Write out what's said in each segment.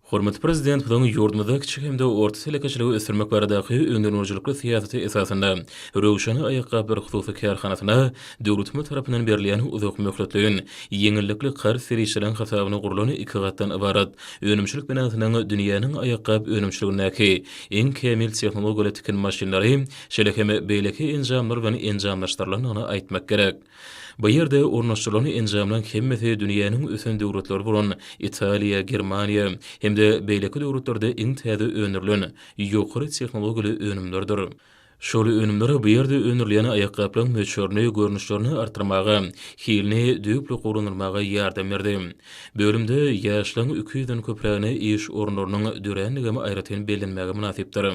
Hormatly Prezidentimiziň ýurdumyzda kiçi hem-de orta telekeçiligi ösdürmek baradaky öňdengörüjilikli syýasaty esasynda Röwşen aýakgaplar hususy kärhanasyna döwletimiz tarapyndan berilýän uzak möhletleýin, ýeňillikli karz serişdeleriň hasabyna gurlan iki gatdan ybarat önümçilik binasynyň dünýäniň aýakgap önümçiligindäki iň kämil tehnologiýaly tikin maşynlary, şeýle hem beýleki enjamlar bilen enjamlaşdyrylandygyny aýtmak gerek. Bu ýerde ornaşdyrylan enjamlaryň hemmesi dünýäniň ösen döwletleri bolan Italiýa, Germaniýa hem-de beýleki döwletlerde iň täze öndürilen, ýokary tehnologiýaly önümlerdir. Şol önümler bu ýerde öndürilýän aýakgaplaryň möçberini, görnüşlerini artdyrmaga, hilini düýpli gowulandyrmaga ýardam berdi. Bölümde ýaşlaryň iki ýüzden köprägine iş orunlarynyň dörändigem aýratyn bellenmäge mynasypdyr.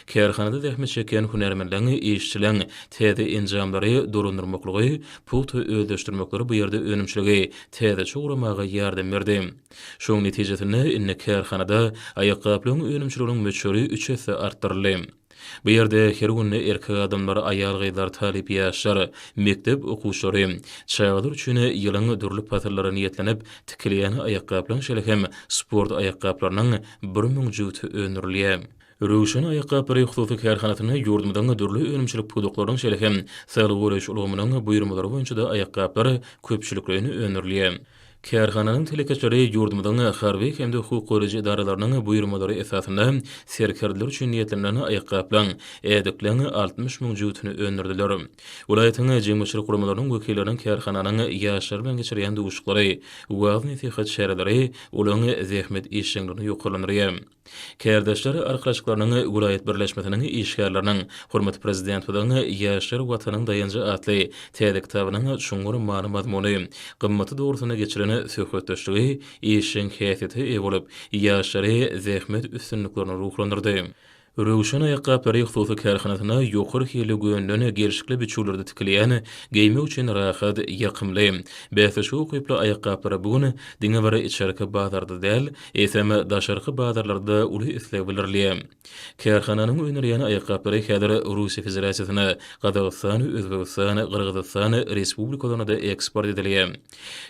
Kärhanada zähmet çekýän hünärmenleň, işçileň täze enjamlary dolandyrmaklygy pugta özleşdirmekleri bu ýerde önümçiligi täzeçe guramaga ýardam berdi. Şonuň netijesinde, indi kärhanada aýakgaplaryň önümçiliginiň möçberi üç esse artdyryldy. Bu ýerde her günde erkek adamlar, aýal-gyzlar, talyp ýaşlar, mekdep okuwçylary, çagalar üçin ýylyň dürli pasyllara niýetlenip tikilýän aýakgaplaryň şeýle hem sport aýakgaplarynyň 1000 jübüti öndürilýär. Röwşen aýakgaplary hususy kärhanasynda ýurdumyzyň dürli önümçilik pudaklarynyň şeýle hem saglygy goraýyş ulgamynyň buýurmalary boýunça-da aýakgaplar köpçülikleýin öndürilýär. Kärhananyň telekeçileri ýurdumyzyň harby hem-de hukuk goraýjy edaralarynyň buýurmalary esasynda serkerdeler üçin niýetlenilen aýakgaplaryň, ädikleň 60 müň jübütini öndürdiler. Welaýatyň jemgyýetçilik guramalarynyň wekilleriniň kärhananyň ýaşlary bilen geçirýän duşuşyklary, wagyz-nesihat çäreleri olaryň zähmet işjeňligini ýokarlandyrýar. Kärdeşler arkalaşyklarynyň welaýat birleşmesiniň işgärleriniň hormatly Prezidentimiziň Ýaşlar Watanyň daýanjy atly täze kitabynyň çuňňur many-mazmuny, gymmaty dogrusynda geçiren söhbetdeşligi işjeň häsiýete eýe bolup, ýaşlary zähmet üstünliklerine ruhlandyrdy. Röwşen aýakgaplary hususy kärhanasynda ýokary hilli gönden gelşikli biçüwlerde tikilýän, geýmek üçin rahat, ýakymly, bäsleşige ukyply aýakgaplara bu gün diňe bir içerki bazarda däl, eýsem, daşarky bazarlarda uly isleg bildirilýär. Kärhananyň öndürýän aýakgaplary häzir Russiýa Federasiýasyna, Gazagystan, Özbegistan, Gyrgyzystan Respublikalaryna-da eksport edilýär.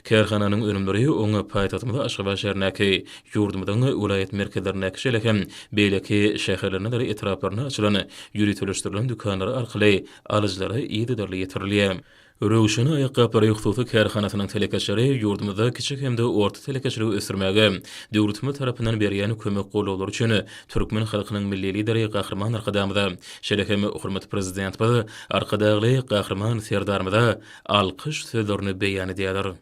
Kärhananyň önümleri oň paýtagtymyz Aşgabat şäherindäki, ýurdumyzyň welaýat merkezlerindäki şeýle hem beýleki şäherlerindedir etraplarynda açylan ýöriteleşdirilen dükanlar arkaly alyjylara yzygiderli ýetirilýär. Röwşen aýakgaplary hususy kärhanasynyň telekeçileri ýurdumyzda kiçi hem-de orta telekeçiligi ösdürmäge döwletimiz tarapyndan berýän kömek-goldawlary üçin türkmen halkynyň Milli Lideri Gahryman Arkadagymyza, şeýle hem hormatly Prezidentimiz Arkadagly Gahryman Serdarymyza alkyş sözlerini beýan edýärler.